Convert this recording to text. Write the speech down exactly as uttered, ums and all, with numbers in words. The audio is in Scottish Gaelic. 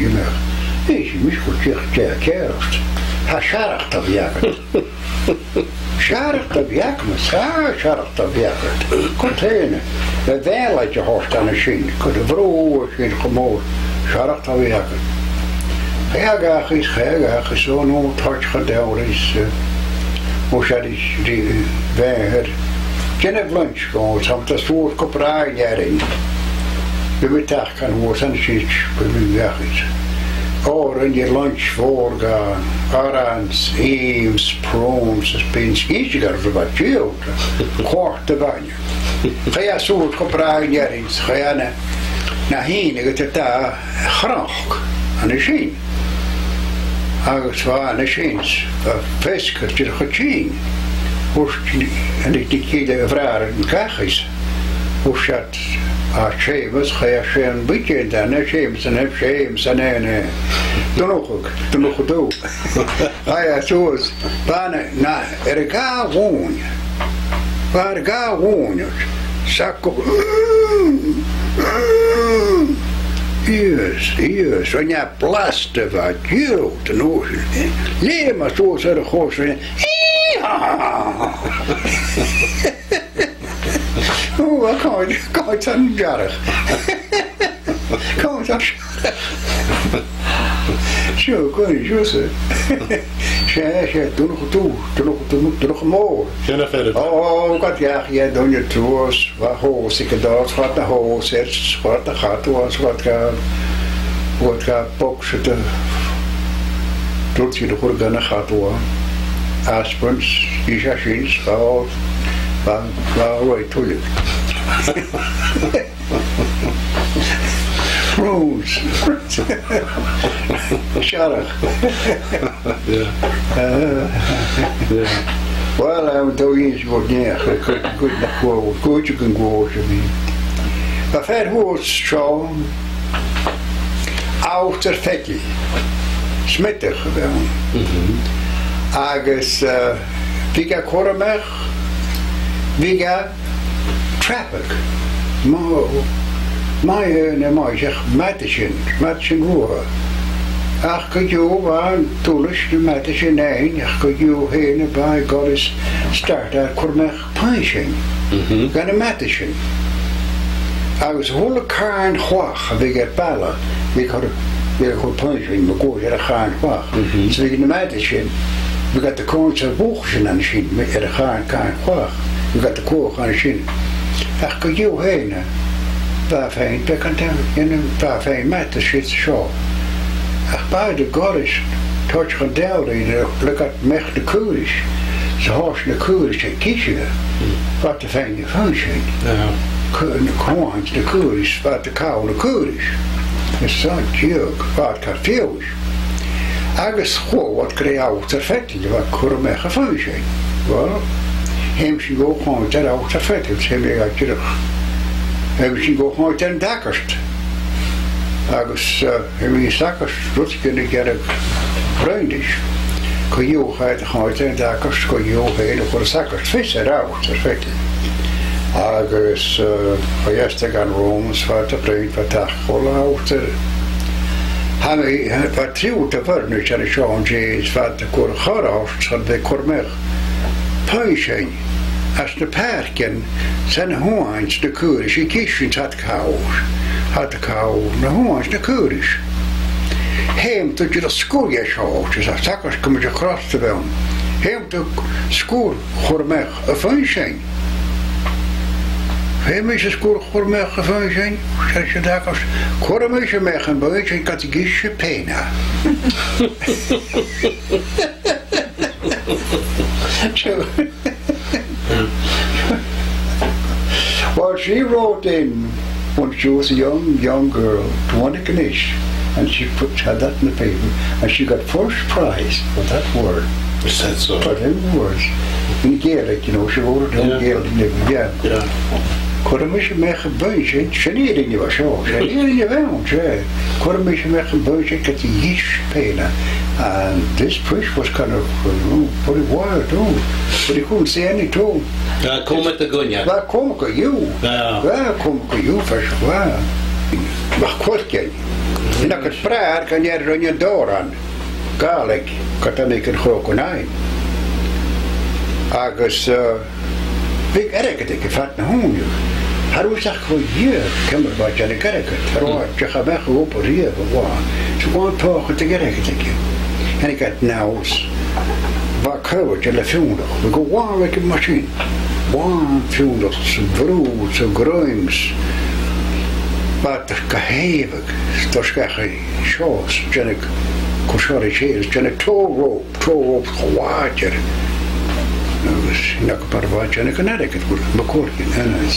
sin, a-mach. Is mise gu deach de cheart. Tha searrach a bhith agad. Searrach a bhith agam, tha searrach a bhith agad. Cò tha na, na bhealaid a thoirt an sin, cò tha a' bhrù sin cho mòr, searrach a bhith agad. Chaidh a dh'fhàgail, chaidh a dh'fhàgail, ò no, toirt chun deabhra is, eh, ò, seadh, is, ri, bheathair. Dèanamh lunch gu, sam bith a tha suas gu bràigh an fhearainn. Bidh mi tachd can uair san siud, bidh mi bheachd. Ò, rinn e lunch mhòr dha, aran, is ìm, is prùns, is beans, is gu robh e dìreach, cuairt a bhainne. Chaidh e suas gu bràigh an fhearainn, chaidh e na, na shìneadh gu dà chnoc an sin. Agus bha e an sin, bha feasgar dìreach a' tighinn. Thuirt, an, an, an, a bhràithrean cachas. Thuirt iad, a Seumas, chaidh Seumas, bidh e an-dràsta, Seumas, an e Seumas, an e, an e. Dùnadh, dùnadh tu. Chaidh e suas, bha e na, air a dhà ghùin. Bha e air a dhà ghùin, is e gu, yes, yes, rinn e blasta, bha e dìreach, an uair sin. Leum e suas air a' chùis, rinn e, ò, a, càit, càit an dearg. Càit an dearg. Seo, cò ris, seo, seo. Seo, seo, dùnadh tu, dùnadh tu, dùnadh mòr. Sin a' fhear. Ò, ò, ged a dh'fhàg e duine truas, bha hose aige an toiseach, chuir e na hose air, chuir e na chadal, chuir e, chuir e bogsa de dhruidsinn a chur dhan a' chadal. Aspirins, is e sin, bha, bha, bha e ro tuilleadh. Rules. Searrach. Yeah. Uh, yeah. Well, I'm doing this for now. Good, good, good, good, good, good, I mean. Bha fear shuas seo, Alasdair Pheigi. Smiotaich a bh' ann. Mhm. Agus, uh, bhiodh e a' cur a-mach, bhiodh e traffic. Mo, mo, eh, na mo, seach maidsichean, maidsichean ruadha. Ach gu dearbh, bha e toilichte na maidsichean fhaighinn, ach gu dearbh fhèin a bha e a' goil is start a' cur a-mach puinnsean. Mhm. Dha na maidsichean. Agus a h-uile càrn-chlach a bhiodh air balla, bhiodh e a' cur, bhiodh e a' cur puinnsean mun cuairt air a' chàrn-chlach. Mhm. So bhiodh na maidsichean, bhiodh iad a' coimhead air a' bhuidheann an sin, air a' chàrn, càrn-chlach. Bhiodh iad a' coimhead an sin. Ach gu dearbh fhèin, bha feadhainn beagan de, dhen, bha feadhainn maide siud 's seo. Ach bha iad a' goil is toirt chun dealraimh le, le gad mach na caoraich. 'S a thòisich na caoraich a' cìseadh, bha iad a' faighinn na puinnsean. Aha. Cu-, na, cuain na caoraich, bha iad a' call na caoraich. Is san deigheadh, bha iad car fiabhais. Agus chuala iad gur e Alasdair Pheigi a bha a' cur a-mach a' phuinnsean. Well, thèid sinn gu coimhead air Alasdair Pheigi, thèid mi a dh'fhaicinn. Thèid sinn gu coimhead air an t-sagart. Agus, eh, thèid an t-sagart rudeigin a dhèanamh roinn ris. Co-dhiù chaidh iad a choimhead air an t-sagart, co-dhiù fhèin a chuir an t-sagart fios air Alasdair Pheigi. Agus, eh, chaidh iad a-steach dhan rùm, is bha iad a' bruidhinn, bha iad a' call Alasdair. Tha mi, bha triùir de bheirt ann an seo an-dè, is bha iad a' cur a' chòrr ort, 's bha iad a' cur a-mach puinnsean às na pàircean, 's na h-uain 's na caoraich a' cìseadh, 's iad a' call, iad a' call na h-uain 's na caoraich. Thèid thu dìreach sgur dha seo, is an t-sagart gu math crosta a bh' ann. Thèid thu sgur a chur a-mach a' phuinnsean. Thèid mise sgur a chur a-mach a' phuinnsean, 's e sin an t-sagart. Cuiridh mise a-mach am puinnsean ged a dh'ith sibh pèin e. Well, she wrote in when she was a young, young girl to Antigonish, and she put, had that in the paper, and she got first prize for that word. Is that so? For them words. In Gaelic, you know, she wrote it down in Gaelic, yeah. Yeah. Cuiridh mise a-mach am puinnsean, sin e, sin e, sin e, sin e. Cuiridh mise a-mach am puinnsean ged a dh'ith sibh pèin e. And this priest was kind of, you know, pretty wild, too. But he couldn't say anything. Bha e coma do dhuine. Bha e coma co-dhiù. Bha. Bha e coma co-dhiù, fhèin, bha. Bha e cruaidh. Nach eil e brèagha gun do rinn e an t-òran Gàidhlig, gun tàinig an còcaireachd. Agus, uh, bha airgead aige fad na h-ùine. Cha robh fhios aca co-dhiù ciamar a bha e a' dèanamh airgead. Cha robh e a' dèanamh obair riamh, a bha. So bha e a' toirt airgead aige. Thàinig e a-nall 's bha e a' cruinneachadh le fionnlagh. Bha e gu math aige mar sin. Bha e a' fionnlagh 's a' bhrù 's a' ghruim 's bha e a' dol gu h-èibhinn. 'S toirt dhachaigh seo 's dèanamh, cur seo ri chèile 's dèanamh tow rope. Tow rope cho làidir. Agus nach b' fheàrr a bha e a' dèanamh gun airgead, bha e a' cur gu h-àraid.